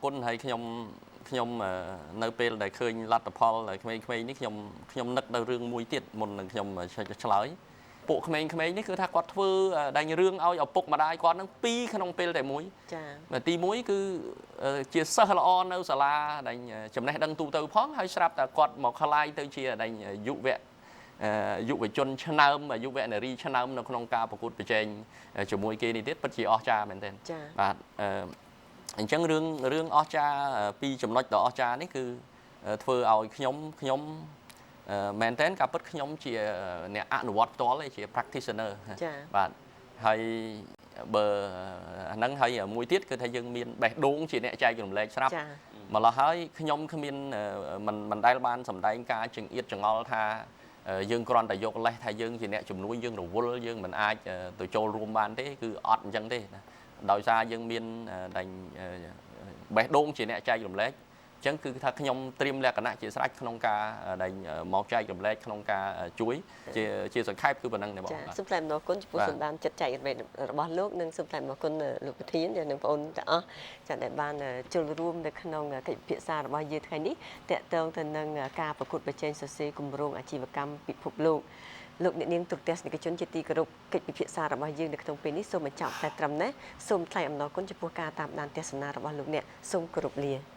គុណហើយខ្ញុំខ្ញុំនៅពេលដែលឃើញលទ្ធផលក្មេងៗនេះខ្ញុំខ្ញុំនឹកដល់រឿងមួយទៀតមុននឹងខ្ញុំឆ្លើយពួកក្មេងៗនេះគឺថាគាត់ធ្វើដែលរឿងឲ្យឪពុកម្ដាយគាត់នឹងពីរក្នុងពេលតែមួយ ចា ៎ទី1គឺជាសិស្សល្អនៅសាលាដែលចំណេះដឹងទូទៅផងហើយស្រាប់តែគាត់មកក្លាយទៅជាដែលយុវៈយុវជនឆ្នើមយុវនារីឆ្នើមនៅក្នុងការប្រកួតប្រជែងជាមួយគេនេះទៀតពិតជាអស្ចារ្យមែនទែនបាទអញ្ចឹងរឿងរឿងអស្ចារ្យពីចំណុចដ៏អស្ចារ្យនេះគឺធ្វើឲ្យខ្ញុំខ្ញុំមែនតើការពិតខ្ញុំជាអ្នកអនុវត្តផ្ទាល់ទេជា practitioner បាទហើយបើហ្នឹងហើយមួយទៀតគឺថាយើងមានបេះដូងជាអ្នកចែករំលែកស្រាប់ម្ល៉េះហើយខ្ញុំគ្មានមិនមិនដែលបានសម្ដែងការចង្អៀតចង្អល់ថាយើងគ្រាន់តែយកលេសថាយើងជាអ្នកជំនួញយើងរវល់យើងមិនអាចទៅចូលរួមបានទេគឺអត់អញ្ចឹងទេដោយសារយើងមានដាញ់បេះដូងជាអ្នកចែករំលែកអញ្ចឹងគឺថាខ្ញុំត្រៀមលក្ខណៈជាស្រេចក្នុងការដែលមកចែករំលែកក្នុងការជួយជាជាសង្ខេបគឺប៉ុណ្ណឹងទេបង ចាសូមថ្លែងអំណរគុណចំពោះសម្ដានចិត្តចែករំលែករបស់លោកនិងសូមថ្លែងអំណរគុណលោកប្រធាននិងបងអូនទាំងអស់ចាដែលបានចូលរួមនៅក្នុងកិច្ចពិភាក្សារបស់យើងថ្ងៃនេះតាក់ទងទៅនឹងការប្រកួតប្រជែងសរសេរគម្រោងអាជីវកម្មពិភពលោកលោកអ្នកនាងទូរទស្សនិកជនជាទីគោរពកិច្ចពិភាក្សារបស់យើងនៅក្នុងពេលនេះសូមបញ្ចប់តែត្រឹមនេះសូមថ្លែងអំណរគុណចំពោះការតាមដានទស្សនារបស់លោកអ្នកសូមគោរពលា។